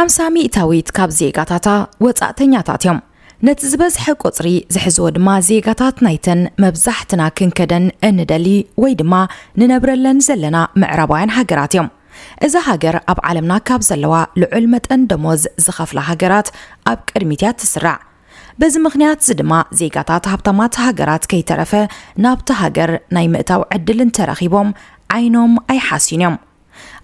ሓምሳ ሚእታዊት ካብ ዜጋታታ ወጻእተኛታት እዮም። ነቲ ዝበዝሐ ቁጽሪ ዝሕዝዎ ድማ ዜጋታት ናይተን መብዛሕትና ክንከደን እንደሊ ወይ ድማ ንነብረለን ዘለና ምዕራባውያን ሃገራት እዮም። እዛ ሃገር ኣብ ዓለምና ካብ ዘለዋ ልዑል መጠን ደሞዝ ዝኸፍላ ሃገራት ኣብ ቅድሚት እያ ትስራዕ። በዚ ምኽንያት እዚ ድማ ዜጋታት ሃብታማት ሃገራት ከይተረፈ ናብቲ ሃገር ናይ ምእታው ዕድል እንተረኺቦም ዓይኖም ኣይሓስዩን እዮም።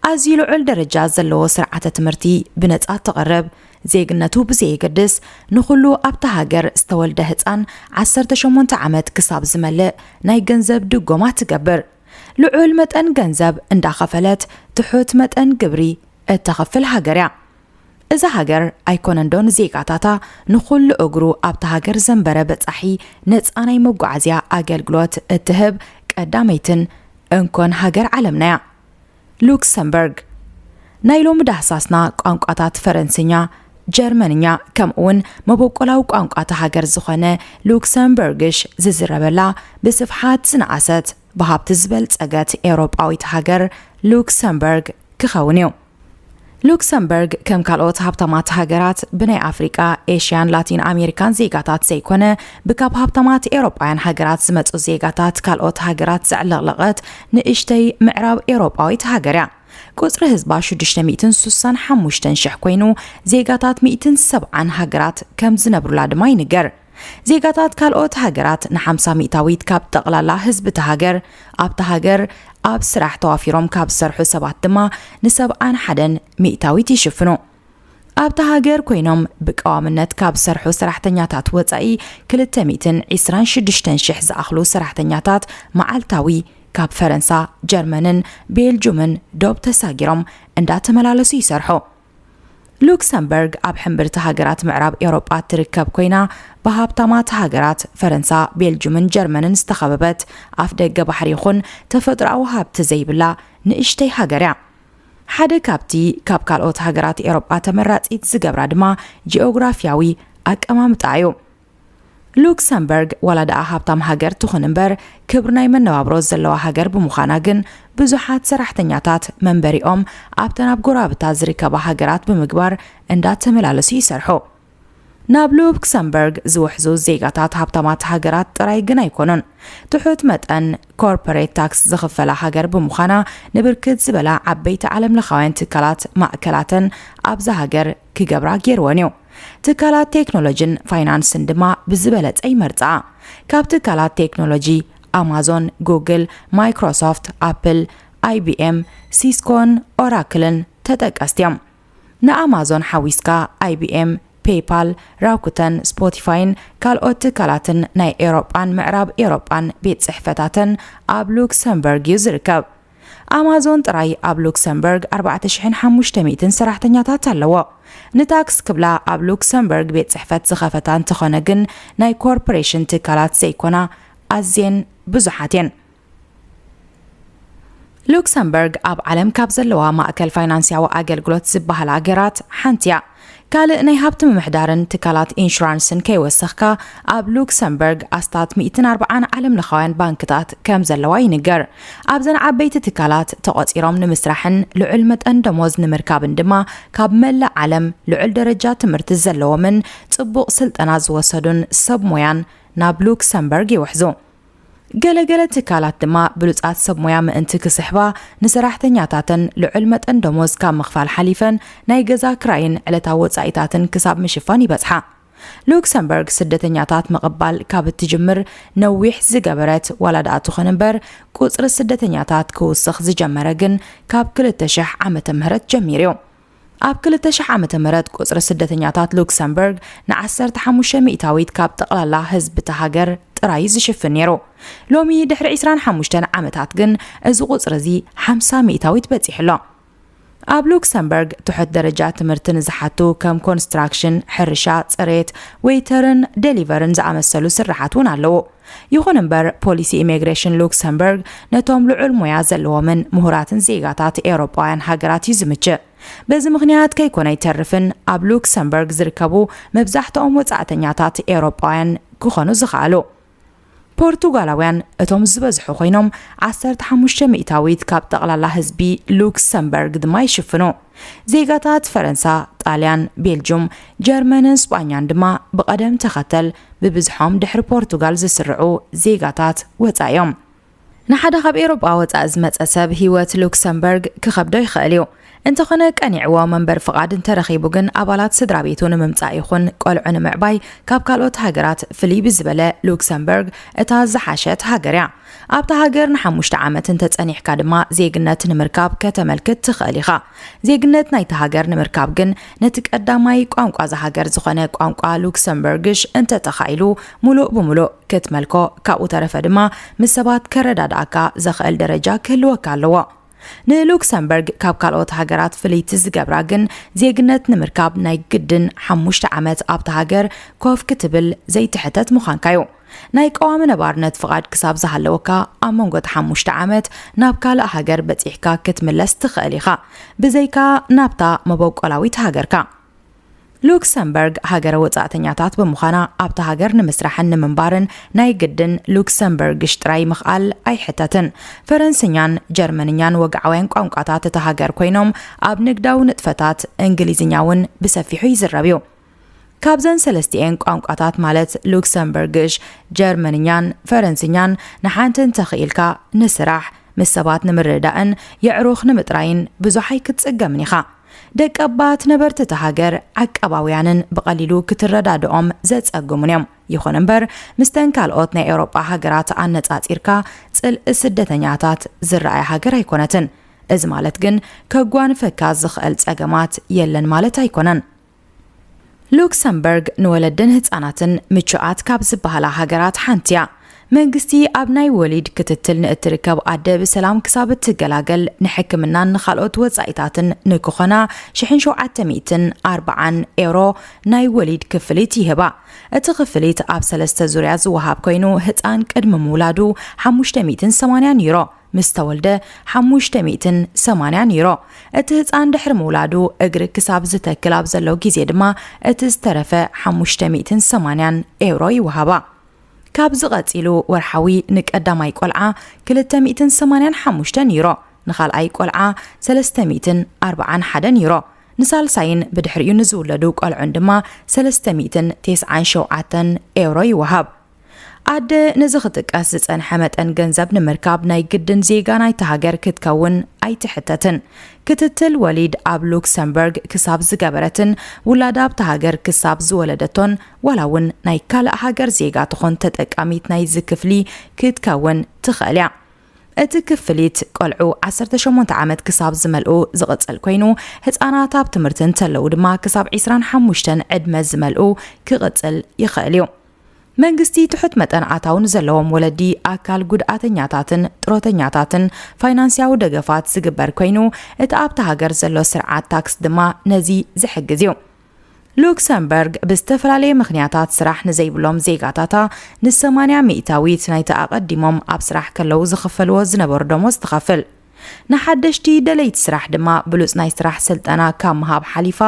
ኣዝዩ ልዑል ደረጃ ዘለዎ ስርዓተ ትምህርቲ ብነጻ ተቕርብ፣ ዜግነቱ ብዘየገድስ ንኹሉ ኣብታ ሃገር ዝተወልደ ህጻን ዓሰርተ ሸሞንተ ዓመት ክሳብ ዝመልእ ናይ ገንዘብ ድጎማ ትገብር። ልዑል መጠን ገንዘብ እንዳኸፈለት ትሑት መጠን ግብሪ እተኸፍል ሃገር እያ። እዛ ሃገር ኣይኮነንዶ ንዜጋታታ ንኹሉ እግሩ ኣብታ ሃገር ዘንበረ በጻሒ ነጻ ናይ መጓዓዝያ ኣገልግሎት እትህብ ቀዳመይትን እንኮን ሃገር ዓለምና እያ። ሉክሰምበርግ ናይ ሎሚ ዳህሳስና ቋንቋታት ፈረንስኛ፣ ጀርመንኛ ከምኡውን መበቆላዊ ቋንቋ እታ ሃገር ዝኾነ ሉክሰምበርግሽ ዝዝረበላ ብስፍሓት ዝነኣሰት ብሃብቲ ዝበልጸገት ኤውሮጳዊት ሃገር ሉክሰምበርግ ክኸውን እዩ። ሉክሰምበርግ ከም ካልኦት ሃብታማት ሃገራት ብናይ ኣፍሪቃ፣ ኤሽያን ላቲን ኣሜሪካን ዜጋታት ዘይኮነ ብካብ ሃብታማት ኤውሮጳውያን ሃገራት ዝመጹ ዜጋታት ካልኦት ሃገራት ዘዕለቕለቐት ንእሽተይ ምዕራብ ኤውሮጳዊት ሃገር እያ። ቁጽሪ ህዝባ ሽዱሽተ ሚእትን ስሳን ሓሙሽተን ሽሕ ኮይኑ ዜጋታት ሚእትን ሰብዓን ሃገራት ከም ዝነብሩላ ድማ ይንገር። ዜጋታት ካልኦት ሃገራት ንሓምሳ ሚእታዊት ካብ ጠቕላላ ህዝቢ እታ ሃገር ኣብታ ሃገር ኣብ ስራሕ ተዋፊሮም ካብ ዝሰርሑ ሰባት ድማ ንሰብዓን ሓደን ሚእታዊት ይሽፍኑ። ኣብታ ሃገር ኮይኖም ብቀዋምነት ካብ ዝሰርሑ ሰራሕተኛታት ወጻኢ ክልተ ሚእትን ዕስራን ሽዱሽተን ሽሕ ዝኣኽሉ ሰራሕተኛታት መዓልታዊ ካብ ፈረንሳ፣ ጀርመንን ቤልጁምን ዶብ ተሳጊሮም እንዳተመላለሱ ይሰርሑ። ሉክሰምበርግ ኣብ ሕምብርቲ ሃገራት ምዕራብ ኤውሮጳ ትርከብ ኮይና ብሃብታማት ሃገራት ፈረንሳ፣ ቤልጁምን ጀርመንን ዝተኸበበት ኣፍ ደገ ባሕሪ ይኹን ተፈጥሮኣዊ ሃብቲ ዘይብላ ንእሽተይ ሃገር እያ። ሓደ ካብቲ ካብ ካልኦት ሃገራት ኤውሮጳ ተመራጺት ዝገብራ ድማ ጂኦግራፊያዊ ኣቀማምጣ እዩ። ሉክሰምበርግ ዋላ ደኣ ሃብታም ሃገር ትኹን እምበር ክብሪ ናይ መነባብሮ ዘለዋ ሃገር ብምዃና ግን ብዙሓት ሰራሕተኛታት መንበሪኦም ኣብተን ኣብ ጎረባብታ ዝርከባ ሃገራት ብምግባር እንዳተመላለሱ ይሰርሑ። ናብ ሉክሰምበርግ ዝውሕዙ ዜጋታት ሃብታማት ሃገራት ጥራይ ግን ኣይኮኑን። ትሑት መጠን ኮርፖሬት ታክስ ዝኽፈላ ሃገር ብምዃና ንብርክት ዝበላ ዓበይቲ ዓለምለኻውያን ትካላት ማእከላተን ኣብዛ ሃገር ክገብራ ገይርወን እዩ። ትካላት ቴክኖሎጂን ፋይናንስን ድማ ብዝበለጸ ይመርጻ። ካብ ትካላት ቴክኖሎጂ ኣማዞን፣ ጉግል፣ ማይክሮሶፍት፣ ኣፕል፣ ኣይቢኤም፣ ሲስኮን ኦራክልን ተጠቀስቲ እዮም። ንኣማዞን ሓዊስካ ኣይቢኤም፣ ፔይፓል፣ ራኩተን፣ ስፖቲፋይን ካልኦት ትካላትን ናይ ኤውሮጳን ምዕራብ ኤውሮጳን ቤት ጽሕፈታተን ኣብ ሉክሰምበርግ እዩ ዝርከብ። ኣማዞን ጥራይ ኣብ ሉክሰምበርግ ኣርባዕተ ሽሕን ሓሙሽተ ሚእትን ሰራሕተኛታት ኣለዎ። ንታክስ ክብላ ኣብ ሉክሰምበርግ ቤት ጽሕፈት ዝኸፈታ እንተኾነ ግን ናይ ኮርፖሬሽን ትካላት ዘይኮና ኣዝየን ብዙሓት እየን። ሉክሰምበርግ ኣብ ዓለም ካብ ዘለዋ ማእከል ፋይናንስያዊ ኣገልግሎት ዝበሃላ ሃገራት ሓንቲ እያ። ካልእ ናይ ሃብቲ ምምሕዳርን ትካላት ኢንሹራንስን ከይወሰኽካ ኣብ ሉክሰምበርግ ኣስታት ሚእትን ኣርባዓን ዓለምለኻውያን ባንክታት ከም ዘለዋ ይንገር። ኣብዘን ዓበይቲ ትካላት ተቖጺሮም ንምስራሕን ልዑል መጠን ደሞዝ ንምርካብን ድማ ካብ መላእ ዓለም ልዑል ደረጃ ትምህርቲ ዘለዎምን ጽቡቕ ስልጠና ዝወሰዱን ሰብ ሞያን ናብ ሉክሰምበርግ ይውሕዙ። ገለገለ ትካላት ድማ ብሉጻት ሰብ ሞያ ምእንቲ ክስሕባ ንሰራሕተኛታተን ልዑል መጠን ደሞዝ ካብ ምኽፋል ሓሊፈን ናይ ገዛ ክራይን ዕለታዊ ወጻኢታትን ክሳብ ምሽፋን ይበጽሓ። ሉክሰምበርግ ስደተኛታት ምቕባል ካብ እትጅምር ነዊሕ ዝገበረት ዋላ ደኣ ትኹን እምበር ቁጽሪ ስደተኛታት ክውስኽ ዝጀመረ ግን ካብ ክልተ ሽሕ ዓመተ ምህረት ጀሚሩ እዩ። ኣብ ክልተ ሽሕ ዓመተ ምህረት ቁጽሪ ስደተኛታት ሉክሰምበርግ ንዓሰርተ ሓሙሽተ ሚእታዊት ካብ ጠቕላላ ህዝቢ እታ ሃገር ጥራይ ዝሽፍን ነይሩ። ሎሚ ድሕሪ ዕስራን ሓሙሽተን ዓመታት ግን እዚ ቁጽሪ እዚ ሓምሳ ሚእታዊት በጺሑ ኣሎ። ኣብ ሉክሰምበርግ ትሑት ደረጃ ትምህርቲ ንዝሓቱ ከም ኮንስትራክሽን፣ ሕርሻ፣ ጽሬት፣ ዌይተርን ዴሊቨርን ዝኣመሰሉ ስራሓት እውን ኣለዉ። ይኹን እምበር ፖሊሲ ኢሚግሬሽን ሉክሰምበርግ ነቶም ልዑል ሞያ ዘለዎምን ምሁራትን ዜጋታት ኤውሮጳውያን ሃገራት እዩ ዝምችእ። በዚ ምኽንያት ከይኮነ ኣይተርፍን ኣብ ሉክሰምበርግ ዝርከቡ መብዛሕትኦም ወጻእተኛታት ኤውሮጳውያን ክኾኑ ዝኸኣሉ። ፖርቱጋላውያን እቶም ዝበዝሑ ኮይኖም፣ ዓሰርተ ሓሙሽተ ሚእታዊት ካብ ጠቕላላ ህዝቢ ሉክሰምበርግ ድማ ይሽፍኑ። ዜጋታት ፈረንሳ፣ ጣልያን፣ ቤልጁም፣ ጀርመንን ስጳኛን ድማ ብቐደም ተኸተል ብብዝሖም ድሕሪ ፖርቱጋል ዝስርዑ ዜጋታት ወጻኢ እዮም። ንሓደ ካብ ኤውሮጳ ወጻኢ ዝመጸ ሰብ፣ ህይወት ሉክሰምበርግ ክኸብዶ ይኽእል እዩ። እንተኾነ፣ ቀኒዕዎ መንበሪ ፍቓድ እንተረኺቡ ግን፣ ኣባላት ስድራ ቤቱ ንምምጻእ ይኹን ቆልዑ ንምዕባይ ካብ ካልኦት ሃገራት ፍልይ ብዝበለ፣ ሉክሰምበርግ እታ ዝሓሸት ሃገር እያ። ኣብታ ሃገር ንሓሙሽተ ዓመት እንተጸኒሕካ ድማ፣ ዜግነት ንምርካብ ከተመልክት ትኽእል ኢኻ። ዜግነት ናይቲ ሃገር ንምርካብ ግን፣ ነቲ ቀዳማይ ቋንቋ እዛ ሃገር ዝኾነ ቋንቋ ሉክሰምበርግሽ እንተተኻኢሉ፣ ሙሉእ ብሙሉእ ክትመልኮ፣ ካብኡ ተረፈ ድማ ምስ ሰባት ከረዳድኣካ ዘኽእል ደረጃ ክህልወካ ኣለዎ። ንሉክሰምበርግ ካብ ካልኦት ሃገራት ፍልይቲ ዝገብራ ግን፣ ዜግነት ንምርካብ ናይ ግድን ሓሙሽተ ዓመት ኣብታ ሃገር ኮፍ ክትብል ዘይትሕተት ምዃንካ እዩ። ናይ ቀዋሚ ነባርነት ፍቓድ ክሳብ ዝሃለወካ፣ ኣብ መንጎ እቲ ሓሙሽተ ዓመት ናብ ካልእ ሃገር በጺሕካ ክትምለስ ትኽእል ኢኻ፣ ብዘይካ ናብታ መበቆላዊት ሃገርካ። ሉክሰምበርግ ሃገረ ወጻእተኛታት ብምዃና፣ ኣብታ ሃገር ንምስራሕን ንምንባርን ናይ ግድን ሉክሰምበርግሽ ጥራይ ምኽኣል ኣይሕተትን። ፈረንስኛን ጀርመንኛን ወግዓውያን ቋንቋታት እታ ሃገር ኮይኖም፣ ኣብ ንግዳዊ ንጥፈታት እንግሊዝኛ እውን ብሰፊሑ ይዝረብ እዩ። ካብዘን ሰለስቲኤን ቋንቋታት፣ ማለት ሉክሰምበርግሽ፣ ጀርመንኛን ፈረንስኛን፣ ንሓንቲ እንተኽኢልካ፣ ንስራሕ፣ ምስ ሰባት ንምርድዳእን የዕሩኽ ንምጥራይን ብዙሕ ኣይክትጽገምን ኢኻ። ደቀባት ነበርቲ እታ ሃገር ዓቃባውያንን ብቐሊሉ ክትረዳድኦም ዘጸግሙን እዮም። ይኹን እምበር፣ ምስተን ካልኦት ናይ ኤውሮጳ ሃገራት ኣነጻጺርካ፣ ጽልኢ ስደተኛታት ዝረኣያ ሃገር ኣይኮነትን። እዚ ማለት ግን፣ ከጓንፈካ ዝኽእል ጸገማት የለን ማለት ኣይኮነን። ሉክሰምበርግ ንወለድን ህጻናትን ምቹኣት ካብ ዝበሃላ ሃገራት ሓንቲ እያ። መንግስቲ ኣብ ናይ ወሊድ ክትትል ንእትርከብ ኣደ ብሰላም ክሳብ እትገላገል፣ ንሕክምናን ንኻልኦት ወጻኢታትን ንክኾና ሽሕን ሸውዓተ ሚእትን ኣርባዓን ኤውሮ ናይ ወሊድ ክፍሊት ይህባ። እቲ ክፍሊት ኣብ ሰለስተ ዙርያ ዝወሃብ ኮይኑ፣ ህጻን ቅድሚ ምውላዱ ሓሙሽተ ሚእትን ሰማንያን ዩሮ፣ ምስ ተወልደ ሓሙሽተ ሚእትን ሰማንያን ዩሮ፣ እቲ ህጻን ድሕሪ ምውላዱ እግሪ ክሳብ ዝተክል ኣብ ዘሎ ግዜ ድማ እቲ ዝተረፈ ሓሙሽተ ሚእትን ሰማንያን ኤውሮ ይወሃባ። ካብዚ ቀጺሉ፣ ወርሓዊ ንቀዳማይ ቆልዓ ክልተ ሚእትን ሰማንያን ሓሙሽተን ዩሮ፣ ንኻልኣይ ቆልዓ ሰለስተ ሚእትን ኣርባዓን ሓደን ዩሮ፣ ንሳልሳይን ብድሕሪኡ ንዝውለዱ ቆልዑን ድማ ሰለስተ ሚእትን ተስዓን ሸውዓተን ኤውሮ ይወሃብ። ኣደ ነዚ ክጥቀስ ዝጸንሐ መጠን ገንዘብ ንምርካብ፣ ናይ ግድን ዜጋ ናይቲ ሃገር ክትከውን ኣይትሕተትን። ክትትል ወሊድ ኣብ ሉክሰምበርግ ክሳብ ዝገበረትን ውላዳ ኣብታ ሃገር ክሳብ ዝወለደቶን፣ ዋላ እውን ናይ ካልእ ሃገር ዜጋ ትኹን፣ ተጠቃሚት ናይዚ ክፍሊ ክትከውን ትኽእል እያ። እቲ ክፍሊት ቆልዑ ዓሰርተ ሸሞንተ ዓመት ክሳብ ዝመልኡ ዝቕጽል ኮይኑ፣ ህጻናት ኣብ ትምህርቲ እንተለዉ ድማ ክሳብ ዒስራን ሓሙሽተን ዕድመ ዝመልኡ ክቕጽል ይኽእል እዩ። መንግስቲ ትሑት መጠን ኣታዊ ንዘለዎም ወለዲ፣ ኣካል ጉድኣተኛታትን ጥሮተኛታትን ፋይናንስያዊ ደገፋት ዝግበር ኮይኑ፣ እቲ ኣብታ ሃገር ዘሎ ስርዓት ታክስ ድማ ነዚ ዝሕግዝ እዩ። ሉክሰምበርግ ብዝተፈላለየ ምኽንያታት ስራሕ ንዘይብሎም ዜጋታታ፣ ንሰማንያ ሚእታዊት ናይቲ ኣቐዲሞም ኣብ ስራሕ ከለዉ ዝኽፈልዎ ዝነበሩ ደሞዝ ትኸፍል። ንሓደሽቲ ደለይቲ ስራሕ ድማ ብሉጽ ናይ ስራሕ ስልጠና ካብ ምሃብ ሓሊፋ፣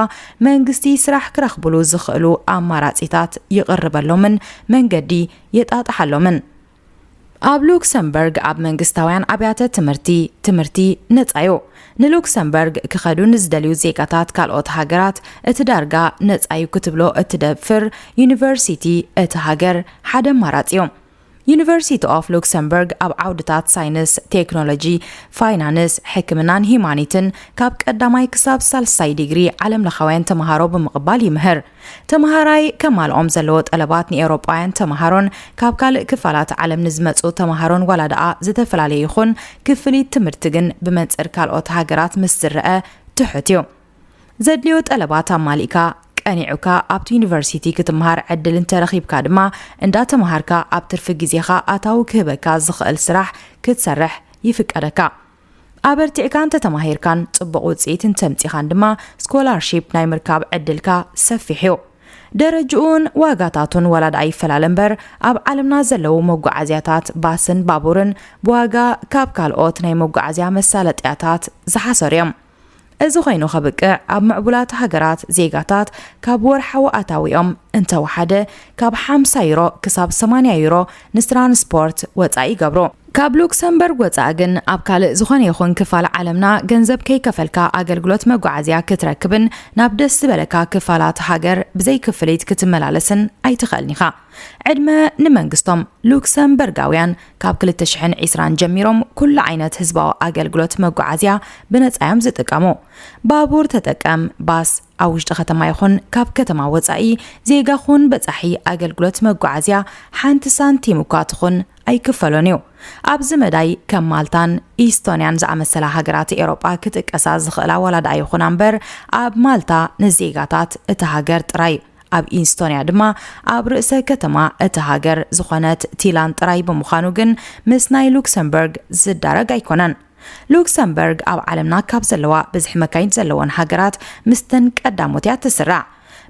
መንግስቲ ስራሕ ክረኽብሉ ዝኽእሉ ኣማራጺታት ይቕርበሎምን መንገዲ የጣጥሓሎምን። ኣብ ሉክሰምበርግ ኣብ መንግስታውያን ኣብያተ ትምህርቲ፣ ትምህርቲ ነጻ እዩ። ንሉክሰምበርግ ክኸዱ ንዝደልዩ ዜጋታት ካልኦት ሃገራት፣ እቲ ዳርጋ ነጻ እዩ ክትብሎ እትደፍር ዩኒቨርሲቲ እቲ ሃገር ሓደ ኣማራጺ እዩ። ዩኒቨርሲቲ ኦፍ ሉክሰምበርግ ኣብ ዓውድታት ሳይንስ፣ ቴክኖሎጂ፣ ፋይናንስ፣ ሕክምናን ሂማኒትን ካብ ቀዳማይ ክሳብ ሳልሳይ ዲግሪ ዓለምለኻውያን ተምሃሮ ብምቕባል ይምህር። ተምሃራይ ከማልኦም ዘለዎ ጠለባት ንኤውሮጳውያን ተምሃሮን ካብ ካልእ ክፋላት ዓለም ንዝመጹ ተምሃሮን ዋላ ደኣ ዝተፈላለየ ይኹን፣ ክፍሊት ትምህርቲ ግን ብመንጽር ካልኦት ሃገራት ምስ ዝረኣ ትሑት እዩ። ዘድልዮ ጠለባት ኣማሊእካ፣ ቀኒዑካ ኣብቲ ዩኒቨርሲቲ ክትምሃር ዕድል እንተረኺብካ ድማ፣ እንዳተምሃርካ ኣብ ትርፊ ግዜኻ ኣታዊ ክህበካ ዝኽእል ስራሕ ክትሰርሕ ይፍቀደካ። ኣበርቲዕካ እንተተማሂርካን ጽቡቕ ውጽኢት እንተምጺኻን ድማ፣ ስኮላርሺፕ ናይ ምርካብ ዕድልካ ሰፊሕ እዩ። ደረጅኡን ዋጋታቱን ዋላ ደኣ ይፈላለ እምበር፣ ኣብ ዓለምና ዘለዉ መጓዓዝያታት ባስን ባቡርን ብዋጋ ካብ ካልኦት ናይ መጓዓዝያ መሳለጥያታት ዝሓሰሩ እዮም። እዚ ኮይኑ ከብቅዕ ኣብ ምዕቡላት ሃገራት ዜጋታት ካብ ወርሓዊ ኣታዊኦም እንተወሓደ ካብ ሓምሳ ዩሮ ክሳብ ሰማንያ ዩሮ ንትራንስፖርት ወጻኢ ይገብሩ። ካብ ሉክሰምበርግ ወጻኢ ግን ኣብ ካልእ ዝኾነ ይኹን ክፋል ዓለምና ገንዘብ ከይከፈልካ ኣገልግሎት መጓዓዝያ ክትረክብን ናብ ደስ ዝበለካ ክፋላት ሃገር ብዘይ ክፍሊት ክትመላለስን ኣይትኽእልን ኢኻ። ዕድመ ንመንግስቶም። ሉክሰምበርጋውያን ካብ ክልተ ሽሕን ዕስራን ጀሚሮም ኩሉ ዓይነት ህዝባዊ ኣገልግሎት መጓዓዝያ ብነጻ እዮም ዝጥቀሙ። ባቡር ተጠቀም፣ ባስ፣ ኣብ ውሽጢ ከተማ ይኹን ካብ ከተማ ወጻኢ ዜጋ ኹን በጻሒ ኣገልግሎት መጓዓዝያ ሓንቲ ሳንቲም እኳ ትኹን ኣይክፈሎን እዩ። ኣብዚ መዳይ ከም ማልታን ኢስቶንያን ዝኣመሰላ ሃገራት ኤውሮጳ ክጥቀሳ ዝኽእላ ዋላ ደኣ ይኹና እምበር፣ ኣብ ማልታ ንዜጋታት እታ ሃገር ጥራይ፣ ኣብ ኢስቶንያ ድማ ኣብ ርእሰ ከተማ እታ ሃገር ዝኾነት ቲላን ጥራይ ብምዃኑ ግን ምስ ናይ ሉክሰምበርግ ዝዳረግ ኣይኮነን። ሉክሰምበርግ ኣብ ዓለምና ካብ ዘለዋ ብዝሒ መካይን ዘለወን ሃገራት ምስተን ቀዳሞት እያ ትስራዕ።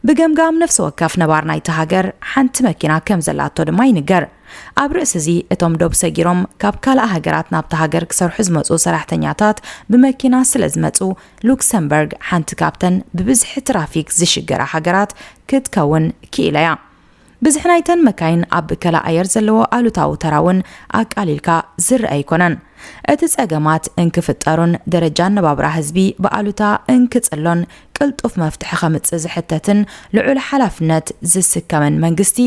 ብገምጋም ነፍሲ ወከፍ ነባር ናይቲ ሃገር ሓንቲ መኪና ከም ዘላቶ ድማ ይንገር። ኣብ ርእሲ እዚ እቶም ዶብ ሰጊሮም ካብ ካልእ ሃገራት ናብቲ ሃገር ክሰርሑ ዝመጹ ሰራሕተኛታት ብመኪና ስለ ዝመጹ ሉክሰምበርግ ሓንቲ ካብተን ብብዝሒ ትራፊክ ዝሽገራ ሃገራት ክትከውን ክኢላ እያ። ብዝሒ ናይተን መካይን ኣብ ብከላ ኣየር ዘለዎ ኣሉታዊ ተራ እውን ኣቃሊልካ ዝረአ ኣይኮነን። እቲ ጸገማት እንክፍጠሩን ደረጃ ኣነባብራ ህዝቢ ብኣሉታ እንክጽሎን ቅልጡፍ መፍትሒ ከምጽእ ዝሕተትን ልዑል ሓላፍነት ዝስከምን መንግስቲ፣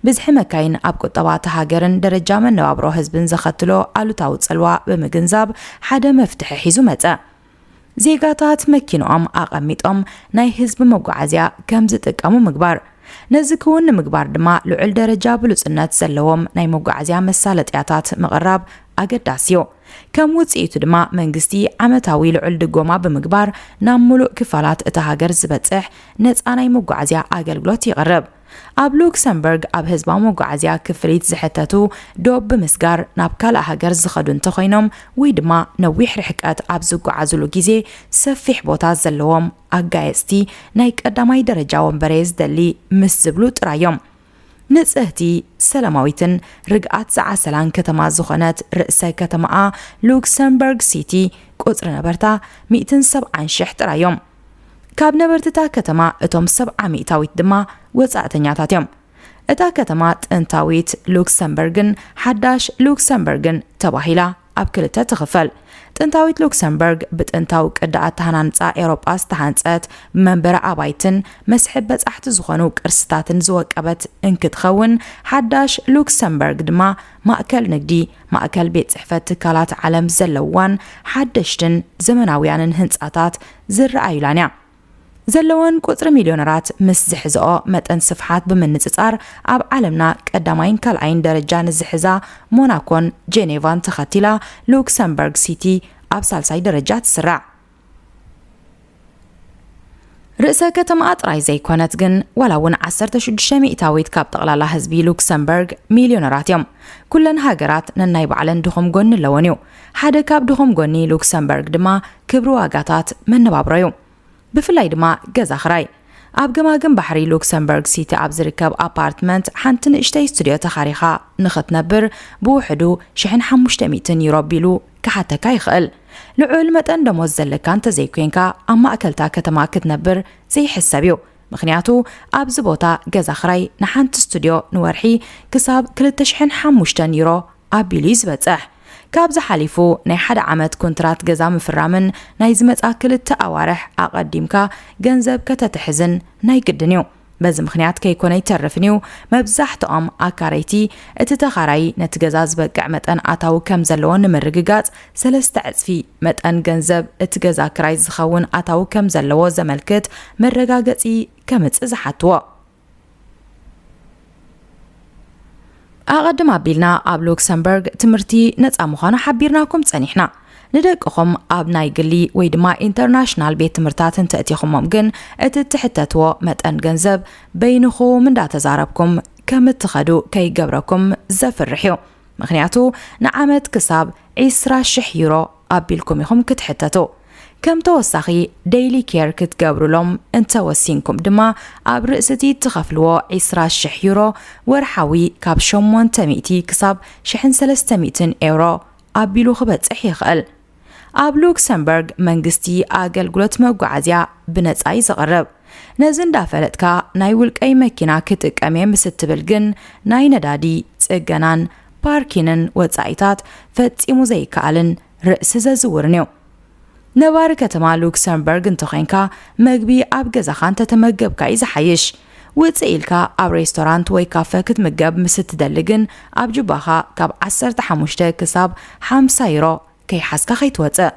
ብዝሒ መካይን ኣብ ቁጠባ እታ ሃገርን ደረጃ መነባብሮ ህዝብን ዘኸትሎ ኣሉታዊ ጽልዋ ብምግንዛብ ሓደ መፍትሒ ሒዙ መጸ። ዜጋታት መኪንኦም ኣቐሚጦም ናይ ህዝቢ መጓዓዝያ ከም ዝጥቀሙ ምግባር። ነዚ ክውን ንምግባር ድማ ልዑል ደረጃ ብሉጽነት ዘለዎም ናይ መጓዓዝያ መሳለጥያታት ምቕራብ ኣገዳሲ እዩ። ከም ውጽኢቱ ድማ መንግስቲ ዓመታዊ ልዑል ድጎማ ብምግባር ናብ ሙሉእ ክፋላት እታ ሃገር ዝበጽሕ ነጻ ናይ መጓዓዝያ ኣገልግሎት ይቕርብ። ኣብ ሉክሰምበርግ ኣብ ህዝባዊ መጓዓዝያ ክፍሊት ዝሕተቱ ዶብ ብምስጋር ናብ ካልእ ሃገር ዝኸዱ እንተኾይኖም ወይ ድማ ነዊሕ ርሕቀት ኣብ ዝጓዓዙሉ ግዜ ሰፊሕ ቦታ ዘለዎም ኣጋየጽቲ ናይ ቀዳማይ ደረጃ ወንበረ ዝደሊ ምስ ዝብሉ ጥራይ እዮም። ንጽህቲ፣ ሰላማዊትን ርግኣት ዝዓሰላን ከተማ ዝኾነት ርእሰ ከተማኣ ሉክሰምበርግ ሲቲ ቁጽሪ ነበርታ ሚእትን ሰብዓን ሽሕ ጥራይ እዮም። ካብ ነበርቲ እታ ከተማ እቶም ሰብዓ ሚእታዊት ድማ ወጻእተኛታት እዮም። እታ ከተማ ጥንታዊት ሉክሰምበርግን ሓዳሽ ሉክሰምበርግን ተባሂላ ኣብ ክልተ ትኽፈል። ጥንታዊት ሉክሰምበርግ ብጥንታዊ ቅዲ ኣተሃናንጻ ኤውሮጳ ዝተሃንጸት፣ ብመንበሪ ኣባይትን መስሕብ በጻሕቲ ዝኾኑ ቅርስታትን ዝወቀበት እንክትኸውን፣ ሓዳሽ ሉክሰምበርግ ድማ ማእከል ንግዲ፣ ማእከል ቤት ጽሕፈት ትካላት ዓለም ዘለዋን ሓደሽትን ዘመናውያንን ህንጻታት ዝረኣዩላን እያ። ዘለወን ቁጽሪ ሚልዮነራት ምስ ዝሕዝኦ መጠን ስፍሓት ብምንጽጻር፣ ኣብ ዓለምና ቀዳማይን ካልኣይን ደረጃ ንዝሕዛ ሞናኮን ጄኔቫን ተኸቲላ፣ ሉክሰምበርግ ሲቲ ኣብ ሳልሳይ ደረጃ ትስራዕ። ርእሰ ከተማኣ ጥራይ ዘይኮነት ግን፣ ዋላ እውን ዓሰርተ ሽዱሽተ ሚእታዊት ካብ ጠቕላላ ህዝቢ ሉክሰምበርግ ሚልዮነራት እዮም። ኩለን ሃገራት ነናይ ባዕለን ድኹም ጎኒ ኣለወን እዩ። ሓደ ካብ ድኹም ጎኒ ሉክሰምበርግ ድማ ክብሪ ዋጋታት መነባብሮ እዩ። ብፍላይ ድማ ገዛ ክራይ። ኣብ ገማግም ባሕሪ ሉክሰምበርግ ሲቲ ኣብ ዝርከብ ኣፓርትመንት ሓንቲ ንእሽተይ ስቱድዮ ተኻሪኻ ንኽትነብር ብውሕዱ ሽሕን ሓሙሽተ ሚእትን ዩሮ ቢሉ ክሓተካ ይኽእል። ልዑል መጠን ደሞዝ ዘለካ እንተዘይኮይንካ ኣብ ማእከልታ ከተማ ክትነብር ዘይሕሰብ እዩ። ምኽንያቱ ኣብዚ ቦታ ገዛ ክራይ ንሓንቲ ስቱድዮ ንወርሒ ክሳብ ክልተ ሽሕን ሓሙሽተን ዩሮ ኣቢሉ እዩ ዝበጽሕ። ካብዚ ሓሊፉ ናይ ሓደ ዓመት ኮንትራት ገዛ ምፍራምን ናይ ዝመጻ ክልተ ኣዋርሕ ኣቐዲምካ ገንዘብ ከተትሕዝን ናይ ግድን እዩ። በዚ ምኽንያት ከይኮነ ኣይተርፍን እዩ፣ መብዛሕትኦም ኣካረይቲ እቲ ተኻራዪ ነቲ ገዛ ዝበቅዕ መጠን ኣታዊ ከም ዘለዎ ንምርግጋጽ ሰለስተ ዕጽፊ መጠን ገንዘብ እቲ ገዛ ክራይ ዝኸውን ኣታዊ ከም ዘለዎ ዘመልክት መረጋገጺ ከምጽእ ዝሓትዎ። ኣቐድም ኣቢልና ኣብ ሉክሰምበርግ ትምህርቲ ነጻ ምዃኑ ሓቢርናኩም ጸኒሕና። ንደቅኹም ኣብ ናይ ግሊ ወይ ድማ ኢንተርናሽናል ቤት ትምህርታት እንተእቲኹሞም ግን፣ እቲ እትሕተትዎ መጠን ገንዘብ በይንኹም እንዳተዛረብኩም ከም እትኸዱ ከይገብረኩም ዘፍርሕ እዩ። ምኽንያቱ ንዓመት ክሳብ ዒስራ ሽሕ ዩሮ ኣቢልኩም ኢኹም ክትሕተቱ። ከም ተወሳኺ ዴይሊ ኬር ክትገብሩሎም እንተወሲንኩም ድማ፣ ኣብ ርእሲ እቲ እትኸፍልዎ ዒስራ ሽሕ ዩሮ፣ ወርሓዊ ካብ ሸሞንተ ሚእቲ ክሳብ ሽሕን ሰለስተ ሚእትን ኤውሮ ኣቢሉ ክበጽሕ ይኽእል። ኣብ ሉክሰምበርግ መንግስቲ ኣገልግሎት መጓዓዝያ ብነጻ እዩ ዘቕርብ። ነዚ እንዳፈለጥካ ናይ ውልቀይ መኪና ክጥቀም እየ ምስ እትብል ግን ናይ ነዳዲ፣ ጽገናን ፓርኪንን ወጻኢታት ፈጺሙ ዘይከኣልን ርእሲ ዘዝውርን እዩ። ነባሪ ከተማ ሉክሰምበርግ እንተኾይንካ፣ መግቢ ኣብ ገዛኻ እንተተመገብካ እዩ ዝሓይሽ። ውፅእ ኢልካ ኣብ ሬስቶራንት ወይ ካፈ ክትምገብ ምስ እትደሊ ግን፣ ኣብ ጁባኻ ካብ ዓሰርተ ሓሙሽተ ክሳብ ሓምሳ ዩሮ ከይሓዝካ ከይትወፅእ።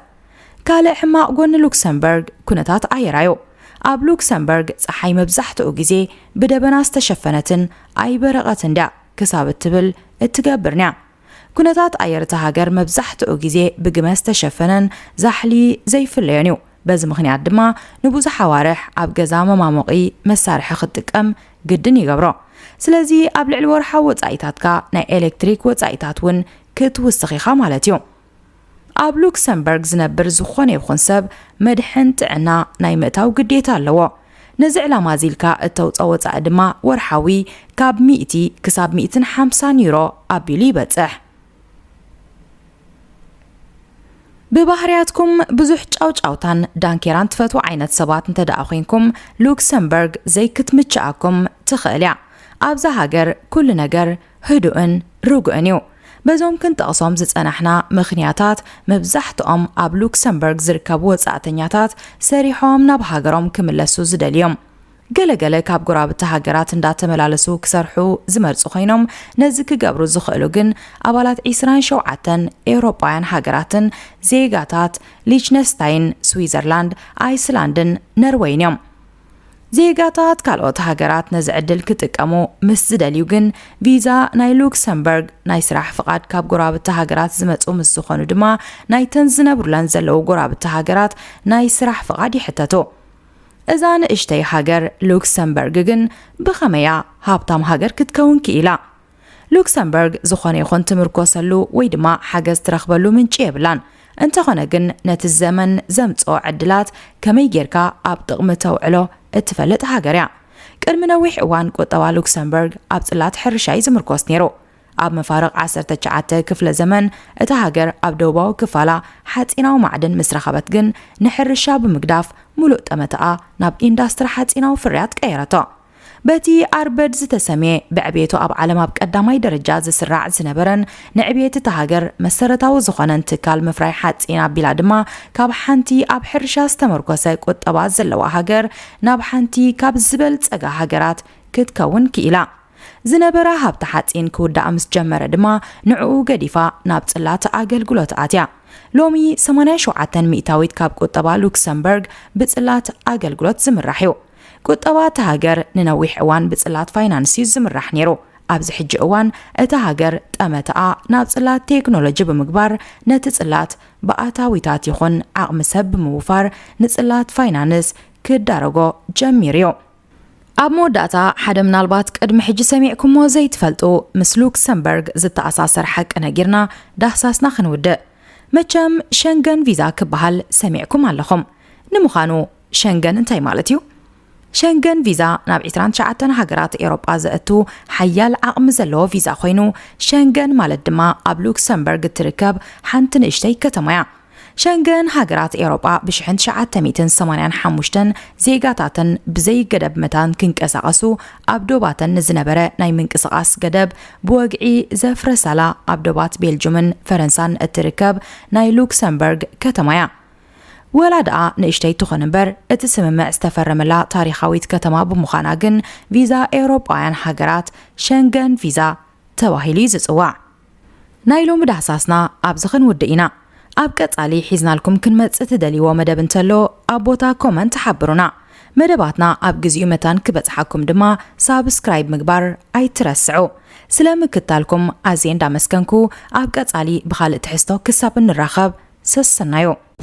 ካልእ ሕማቕ ጎኒ ሉክሰምበርግ ኩነታት ኣየራ እዩ። ኣብ ሉክሰምበርግ ፀሓይ መብዛሕትኡ ግዜ ብደበና ዝተሸፈነትን ኣይበረቐትን ድያ ክሳብ እትብል እትገብርን እያ። ኩነታት ኣየር እታ ሃገር መብዛሕትኡ ግዜ ብግመ ዝተሸፈነን ዛሕሊ ዘይፍለዮን እዩ። በዚ ምኽንያት ድማ ንብዙሕ ኣዋርሕ ኣብ ገዛ መማሞቒ መሳርሒ ክትጥቀም ግድን ይገብሮ። ስለዚ ኣብ ልዕሊ ወርሓዊ ወጻኢታትካ ናይ ኤሌክትሪክ ወጻኢታት እውን ክትውስኽ ኢኻ ማለት እዩ። ኣብ ሉክሰምበርግ ዝነብር ዝኾነ ይኹን ሰብ መድሕን ጥዕና ናይ ምእታው ግዴታ ኣለዎ። ነዚ ዕላማ እዚ ኢልካ እተውፅኦ ወፃኢ ድማ ወርሓዊ ካብ ሚእቲ ክሳብ ሚእትን ሓምሳን ዩሮ ኣቢሉ ይበፅሕ። ብባህርያትኩም ብዙሕ ጫውጫውታን ዳንኬራን ትፈትዉ ዓይነት ሰባት እንተ ደኣ ኮይንኩም፣ ሉክሰምበርግ ዘይክትምችኣኩም ትኽእል እያ። ኣብዛ ሃገር ኩሉ ነገር ህዱእን ርጉእን እዩ። በዞም ክንጠቕሶም ዝጸናሕና ምኽንያታት፣ መብዛሕትኦም ኣብ ሉክሰምበርግ ዝርከቡ ወጻእተኛታት ሰሪሖም ናብ ሃገሮም ክምለሱ ዝደልዮም። ገለ ገለ ካብ ጎረባብቲ ሃገራት እንዳተመላለሱ ክሰርሑ ዝመርጹ ኮይኖም፣ ነዚ ክገብሩ ዝኽእሉ ግን ኣባላት ዒስራን ሸውዓተን ኤውሮጳውያን ሃገራትን ዜጋታት ሊችነስታይን፣ ስዊዘርላንድ፣ ኣይስላንድን ነርወይን እዮም። ዜጋታት ካልኦት ሃገራት ነዚ ዕድል ክጥቀሙ ምስ ዝደልዩ ግን፣ ቪዛ ናይ ሉክሰምበርግ፣ ናይ ስራሕ ፍቓድ ካብ ጎረባብቲ ሃገራት ዝመጹ ምስ ዝኾኑ ድማ፣ ናይተን ዝነብሩለን ዘለዉ ጎረባብቲ ሃገራት ናይ ስራሕ ፍቓድ ይሕተቱ። እዛ ንእሽተይ ሃገር ሉክሰምበርግ ግን ብኸመያ ሃብታም ሃገር ክትከውን ክኢላ? ሉክሰምበርግ ዝኾነ ይኹን ትምርኮሰሉ ወይ ድማ ሓገዝ ትረኽበሉ ምንጪ የብላን። እንተኾነ ግን፣ ነቲ ዘመን ዘምጽኦ ዕድላት ከመይ ጌርካ ኣብ ጥቕሚ ተውዕሎ እትፈልጥ ሃገር እያ። ቅድሚ ነዊሕ እዋን፣ ቁጠባ ሉክሰምበርግ ኣብ ጽላት ሕርሻ እዩ ዝምርኮስ ነይሩ። ኣብ መፋርቕ ዓሰርተ ትሽዓተ ክፍለ ዘመን፣ እታ ሃገር ኣብ ደቡባዊ ክፋላ ሓጺናዊ ማዕድን ምስ ረኸበት ግን፣ ንሕርሻ ብምግዳፍ፣ ሙሉእ ጠመተኣ ናብ ኢንዳስትሪ ሓጺናዊ ፍርያት ቀየረቶ። በቲ ኣርበድ ዝተሰምየ፣ ብዕቤቱ ኣብ ዓለም ኣብ ቀዳማይ ደረጃ ዝስራዕ ዝነበረን ንዕቤት እታ ሃገር መሰረታዊ ዝኾነን ትካል ምፍራይ ሓጺን ኣቢላ ድማ፣ ካብ ሓንቲ ኣብ ሕርሻ ዝተመርኮሰ ቁጠባ ዘለዋ ሃገር ናብ ሓንቲ ካብ ዝበልጸጋ ሃገራት ክትከውን ክኢላ። ዝነበራ ሃብቲ ሓጺን ክውዳእ ምስ ጀመረ ድማ፣ ንዕኡ ገዲፋ ናብ ጽላት ኣገልግሎት ኣትያ። ሎሚ ሰማንያ ሸውዓተ ሚእታዊት ካብ ቁጠባ ሉክሰምበርግ ብጽላት ኣገልግሎት ዝምራሕ እዩ። ቁጠባ እታ ሃገር ንነዊሕ እዋን ብጽላት ፋይናንስ እዩ ዝምራሕ ነይሩ። ኣብዚ ሕጂ እዋን፣ እታ ሃገር ጠመተኣ ናብ ጽላት ቴክኖሎጂ ብምግባር፣ ነቲ ጽላት ብኣታዊታት ይኹን ዓቕሚ ሰብ ብምውፋር፣ ንጽላት ፋይናንስ ክዳረጎ ጀሚሩ እዩ። ኣብ መወዳእታ፣ ሓደ ምናልባት ቅድሚ ሕጂ ሰሚዕኩሞ ዘይትፈልጡ ምስ ሉክሰምበርግ ዝተኣሳሰር ሓቂ ነጊርና ዳህሳስና ክንውድእ። መቸም፣ ሸንገን ቪዛ ክበሃል ሰሚዕኩም ኣለኹም። ንምዃኑ፣ ሸንገን እንታይ ማለት እዩ? ሸንገን ቪዛ ናብ ዒስራን ትሽዓተን ሃገራት ኤውሮጳ ዘእቱ ሓያል ዓቕሚ ዘለዎ ቪዛ ኮይኑ፣ ሸንገን ማለት ድማ ኣብ ሉክሰምበርግ እትርከብ ሓንቲ ንእሽተይ ከተማ እያ። ሸንገን ሃገራት ኤውሮጳ ብሽሕን ትሽዓተ ሚእትን ሰማንያን ሓሙሽተን ዜጋታተን ብዘይገደብ መታን ክንቀሳቐሱ ኣብ ዶባተን ንዝነበረ ናይ ምንቅስቓስ ገደብ ብወግዒ ዘፍረሳላ ኣብ ዶባት ቤልጁምን ፈረንሳን እትርከብ ናይ ሉክሰምበርግ ከተማ እያ። ወላ ደኣ ንእሽተይ ትኹን እምበር፣ እቲ ስምምዕ ዝተፈረመላ ታሪኻዊት ከተማ ብምዃና ግን ቪዛ ኤውሮጳውያን ሃገራት ሸንገን ቪዛ ተባሂሉ እዩ ዝጽዋዕ። ናይ ሎሚ ዳህሳስና ኣብዚ ክንውድእ ኢና። ኣብ ቀጻሊ ሒዝናልኩም ክንመጽእ ትደልይዎ መደብ እንተሎ፣ ኣብ ቦታ ኮመንት ሓብሩና። መደባትና ኣብ ግዚኡ መታን ክበጽሓኩም ድማ ሳብስክራይብ ምግባር ኣይትረስዑ። ስለ ምክታልኩም ኣዝየ እንዳመስገንኩ፣ ኣብ ቀጻሊ ብኻልእ ትሕዝቶ ክሳብ እንራኸብ፣ ሰሰናዩ።